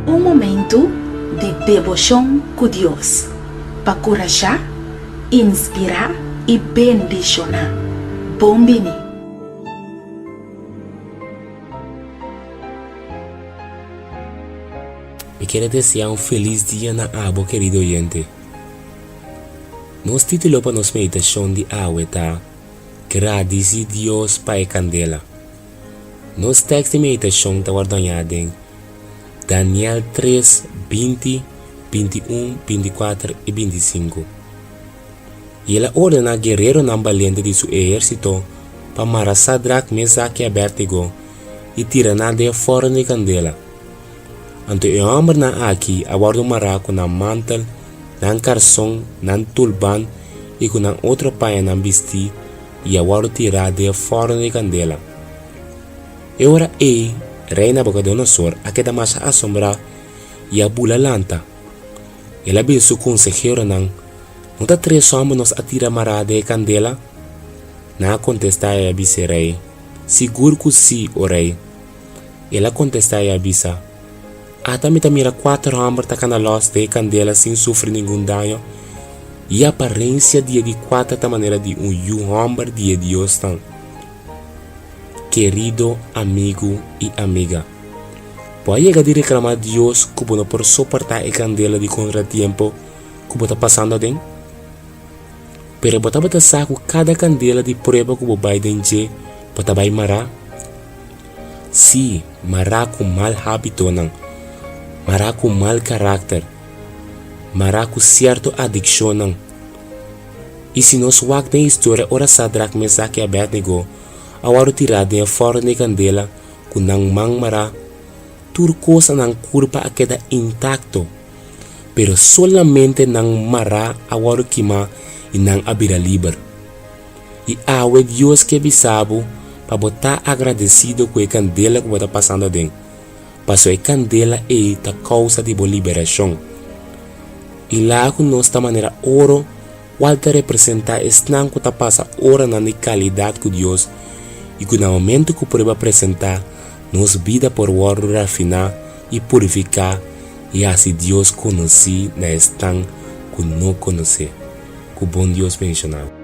Un momentu di deboshon ku Dios pa kurashá, inspirá i bendishoná. Bon bini! Mi kere deseá un felis dia na abo kerido oyente. Nos título pa nos meditashon di awe ta Gradisí Dios pa e kandela. Nos tèks di meditashon ta wòrdu hañá den Daniel tres, 20, 21, 24 i 25. I el a ordená guereronan balente di su ehérsito pa mara Sadrak, Mesak i Abednego i tira nan den e fòrnu di kandela. Anto e hòmbernan aki a wòrdu mará ku nan mantel, nan karson, nan tulban i ku nan otro pañanan bistí i a wòrdu tirá den e fòrnu di kandela. E ora ei Rei Nabukodonosor a keda masha asombrá i a bula lanta. El a bisa su konseheronan, No ta tres hòmber nos a tira mará den e kandela? Nan a kontestá i a bisa e rei, Sigur ku sí, o rei. El a kontestá i a bisa, Ata mi ta mira kuater hòmber ta kana lòs den e kandela sin sufri ningun daño, i e aparensia di e di kuater ta manera di un yu hòmber di e diosnan. Kerido amigu i amiga, bo a yega di reklamá Dios ku bo no por soportá e kandela di kontratiempo ku bo ta pasando aden? Pero bo tabata sa ku kada kandela di prueba ku bo bai den dje bo ta bai mará? Sí, mará ku mal hábitonan, mará ku mal karakter, mará ku sierto adikshonnan. I si nos wak den historia ora Sadrak, Mesak i Abednego a wòrdu tirá den e fòrnu di kandela ku nan man mará, tur kos na nan kurpa a keda intakto, pero solamente nan mará a wòrdu kimá i nan a bira liber. I awe Dios ke bisa bo pa bo ta agradesido ku e kandela ku bo ta pasando aden, pasobra e kandela ei ta kousa di bo liberashon. I laga ku nos ta manera oro kual ta representá esnan ku ta pasa oranan di kalidat ku Dios i ku na momentu ku prueba presentá, nos bida por wòrdu rafiná i purifiká i hasi Dios konosí na esnan ku no konosé. Ku bon Dios bendishoná bo.